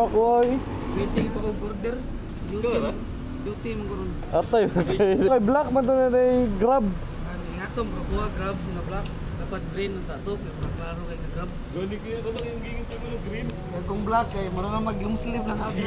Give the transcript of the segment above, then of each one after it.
ako ay. Waiting pa ko order. Duty. Duty mo karon. Atay. Kay black man to na yung Grab. Ano ingatom bro kuha Grab nga black. Dapat green ang tato kay para klaro kay sa Grab. Gani kaya ka lang yung gingin sa mga green. Kay kung black kay marunong mag long sleeve lang ako.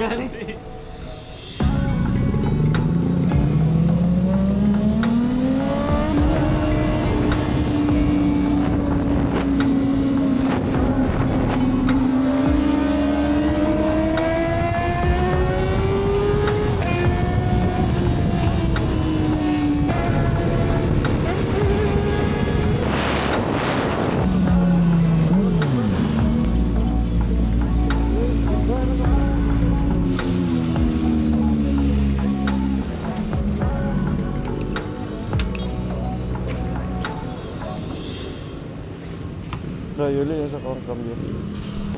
So, yun yun sa kong cambio.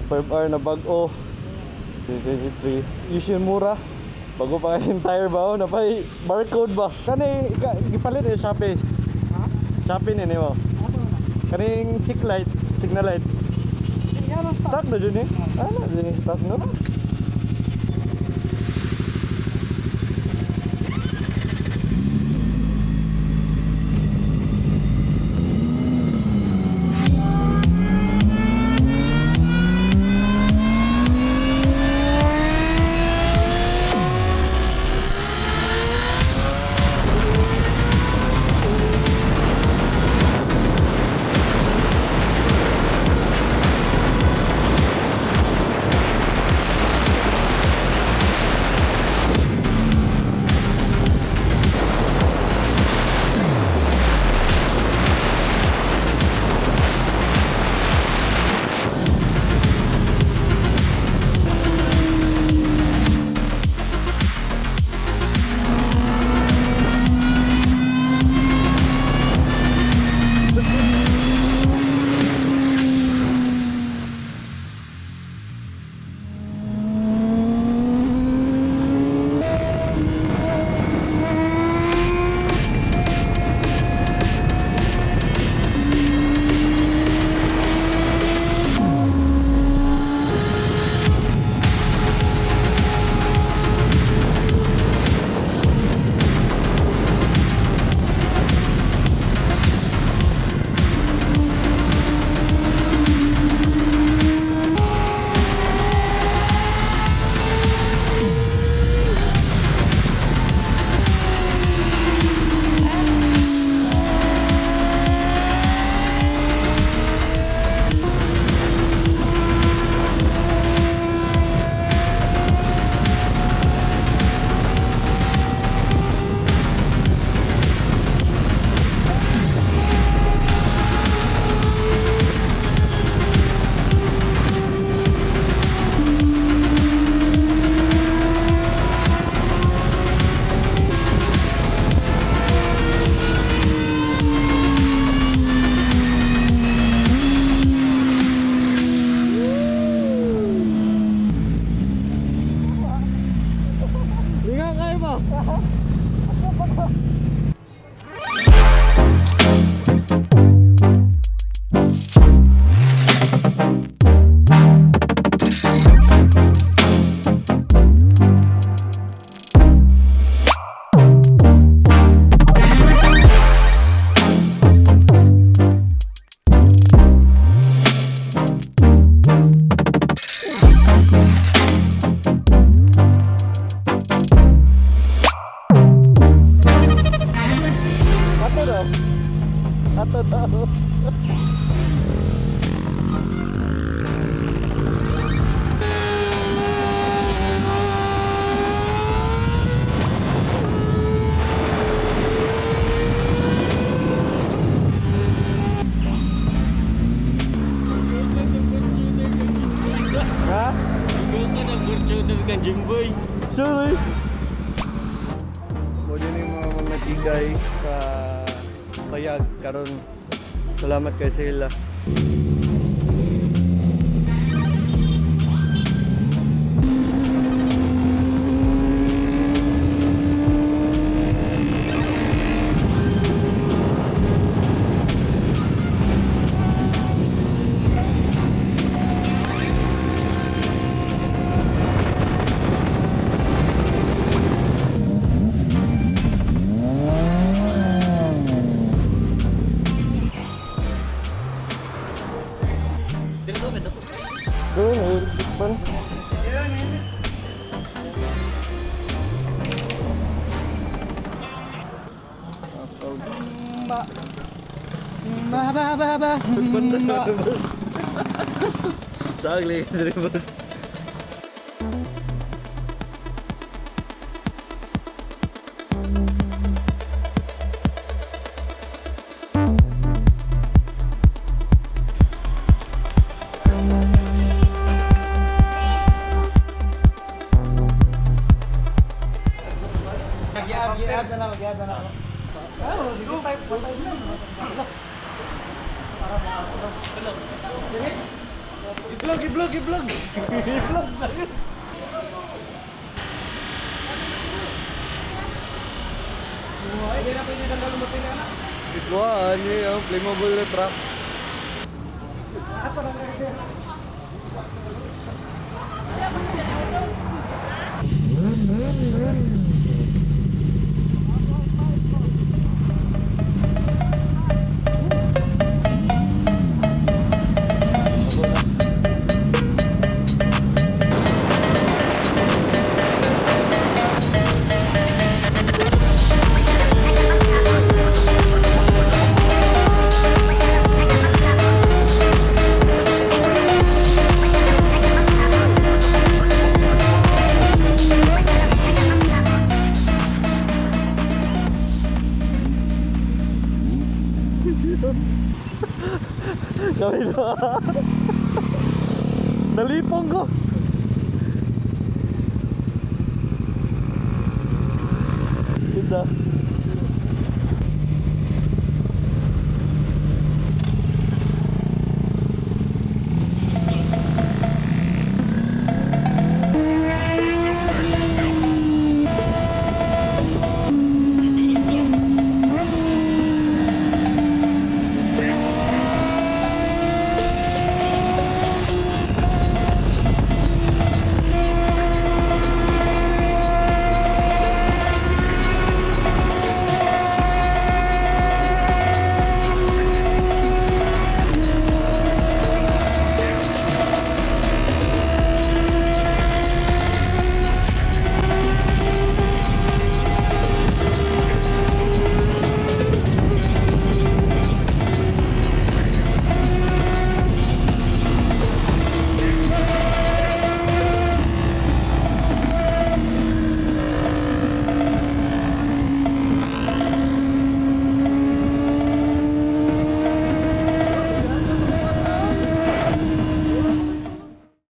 5R na bago. 2023. Yoshimura. Bago pa kayong tire ba? Oh, napay barcode ba? Kani, gipalit eh, Shopee. Ha? Shopee ni mo. Asa na? Kaning chick light, signal light. Stock na dyan eh. Ano, dyan yung stock no? Linga kayo ba? Ato daw. Ato daw. Ha? Ikaw ka ng Fortuner ka, Jimboy. Sorry. Mo din yung mga tigay sa payag karon. Salamat kay sila. ba ba ba. Banda boss. Sagli diri, boss. Mag-i-add na lang, mag-i-add na lang. Ah, wala sige, type one time lang. Para makakulo. I-vlog, i-vlog, i-vlog. I-vlog na yun. Hindi na pwede tanggal mo pila na. Ikuha, ano yung flammable na truck. Kami na. Nalipong ko. Kita.